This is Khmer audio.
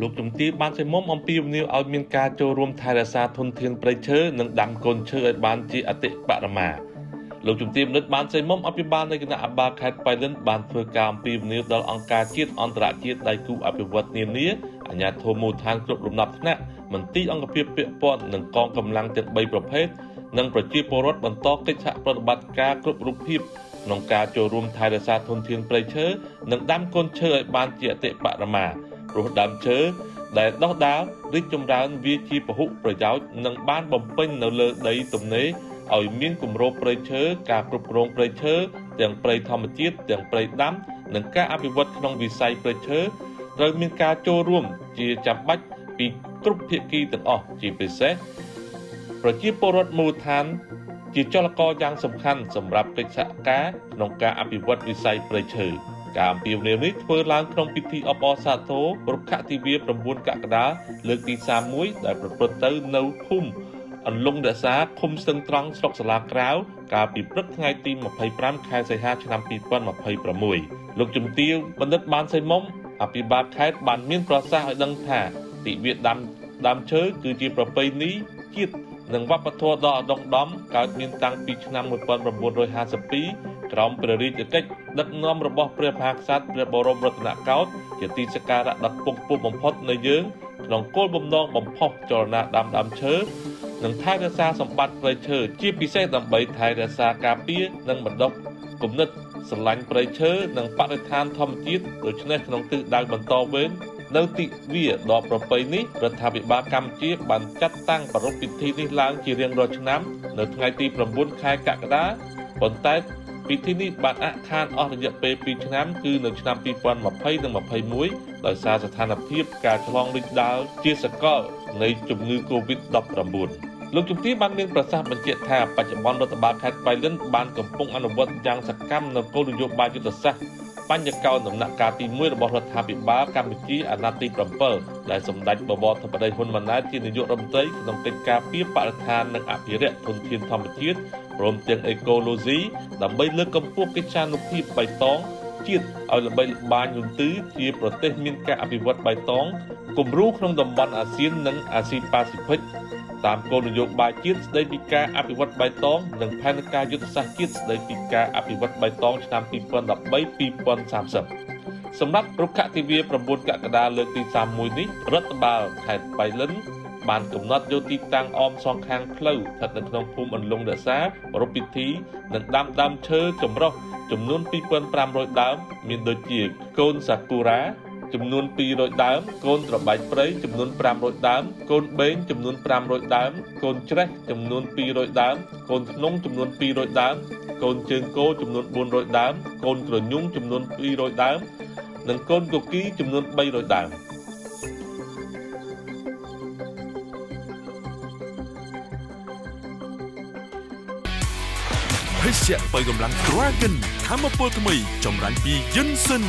លោកជំទាវបានសេមុំអំពាវនាវឲ្យមានការចូលរួមថែរក្សាធនធានព្រៃឈើនិងដាំកូនឈើឲ្យបានជាអតិបរមាលោកជំទាវបណ្ឌិតបានសេមុំអភិបាលនៃគណៈអបាលខេត្តប៉ៃលិនបានធ្វើការអំពាវនាវដល់អង្គការជាតិអន្តរជាតិដៃគូអភិវឌ្ឍនានាអាជ្ញាធរមូលដ្ឋានគ្រប់លំដាប់ថ្នាក់មន្ទីរអង្គភាពពាក់ព័ន្ធនិងកងកម្លាំងទាំង3ប្រភេទនិងប្រជាពលរដ្ឋបន្តកិច្ចសហប្រតិបត្តិការគ្រប់រូបភាពក្នុងការចូលរួមថែរក្សាធនធានព្រៃឈើនិងដាំកូនឈើឲ្យបានជាអតិបរមាព្រោះដើមឈើដែលដោះដាលរីកចម្រើនវាជាពហុប្រយោជន៍និងបានបំពេញនៅលើដីទំនេរឲ្យមានគម្របព្រៃឈើការគ្រប់គ្រងព្រៃឈើទាំងព្រៃធម្មជាតិទាំងព្រៃដាំនិងការអភិវឌ្ឍក្នុងវិស័យព្រៃឈើត្រូវមានការចូលរួមជាចាំបាច់ពីគ្រប់ភាគីទាំងអស់ជាពិសេសប្រជាពលរដ្ឋមូលដ្ឋានជាចលករយ៉ាងសំខាន់សម្រាប់កិច្ចសហការក្នុងការអភិវឌ្ឍវិស័យព្រៃឈើការអំពាវនាវនេះធ្វើឡើងក្នុងពិធីអបអរសាទររុក្ខទិវា9កក្កដាលើកទី31ដែលប្រព្រឹត្តទៅនៅភូមិអន្លង់រក្សាឃុំស្ទឹងត្រង់ស្រុកសាលាក្រៅកាលពីព្រឹកថ្ងៃទី25ខែសីហាឆ្នាំ2026លោកជំទាវបណ្ឌិតបានសីមុំអភិបាលខេត្តបានមានប្រសាសន៍ឲ្យដឹងថាទិវាដាំដើមឈើគឺជាប្រពៃណីជាតិនិងវប្បធម៌ដ៏ឧត្តមឧត្តមកើតមានតាំងពីឆ្នាំ1952ក្រោមព្រះរាជកិច្ចដឹកនាំរបស់ព្រះមហាក្សត្រព្រះបរមរតនកោដ្ឋជាទីសក្ការៈដ៏ខ្ពង់ខ្ពស់បំផុតនៃយើងក្នុងគោលបំណងបំផុសចលនាដាំដើមឈើនិងថែរក្សាសម្បត្តិព្រៃឈើជាពិសេសដើម្បីថែរក្សាការពារនិងបណ្ដុះគំនិតស្រឡាញ់ព្រៃឈើនិងបរិស្ថានធម្មជាតិដូច្នេះក្នុងទិសដៅបន្តវេននៅទិវាដ៏ប្រពៃនេះរដ្ឋាភិបាលកម្ពុជាបានចាត់តាំងប្រារព្ធពិធីនេះឡើងជារៀងរាល់ឆ្នាំនៅថ្ងៃទី9ខែកក្កដាប៉ុន្តែពិធីនេះបានអាក់ខានអស់រយៈពេល2ឆ្នាំគឺនៅឆ្នាំ2020និង21ដោយសារស្ថានភាពការឆ្លងរីករាលជាសកលនៃជំងឺ Covid-19 លោកជំទាវបានមានប្រសាសន៍បញ្ជាក់ថាបច្ចុប្បន្នរដ្ឋបាលខេត្តប៉ៃលិនបានកំពុងអនុវត្តយ៉ាងសកម្មនូវគោលនយោបាយយុទ្ធសាស្ត្របញ្ញកោណដំណាក់កាលទី1របស់រដ្ឋាភិបាលកម្ពុជាអាណត្តិទី7ដែលសម្ដេចបវរធិបតីហ៊ុនម៉ាណែតជានាយករដ្ឋមន្ត្រីក្នុងកិច្ចការពារបរិស្ថាននិងអភិរក្សធនធានធម្មជាតិព្រមទាំងអេកូឡូស៊ីដើម្បីលើកកម្ពស់កិត្យានុភាពបៃតងជាតិឲ្យល្បីល្បាញរន្ទឺជាប្រទេសមានការអភិវឌ្ឍបៃតងគំរូក្នុងតំបន់អាស៊ាននិងអាស៊ីប៉ាស៊ីហ្វិកតាមគោលនយោបាយជាតិស្តីពីការអភិវឌ្ឍបៃតងនិងផែនការយុទ្ធសាស្ត្រជាតិស្តីពីការអភិវឌ្ឍបៃតងឆ្នាំ2013-2030សម្រាប់រុក្ខទិវា9កក្កដាលើកទី31នេះរដ្ឋបាលខេត្តប៉ៃលិនបានកំណត់យកទីតាំងអមសងខាងផ្លូវស្ថិតនៅក្នុងភូមិអន្លង់រក្សាប្រារព្ធពិធីនិងដាំដើមឈើចម្រុះចំនួន2500ដើមមានដូចជាកូនសាគូរ៉ាចំនួន200ដើមកូនត្របែកព្រៃចំនួន500ដើមកូនបេងចំនួន500ដើមកូនច្រេះចំនួន200ដើមកូនធ្នង់ចំនួន200ដើមកូនជើងគោចំនួន400ដើមកូនក្រញូងចំនួន200ដើមនិងកូនគគីចំនួន300ដើម ភេសជ្ជៈបើកម្លាំង Dragon ធម្មពលថ្មីចម្រាញ់ពីយិនសិន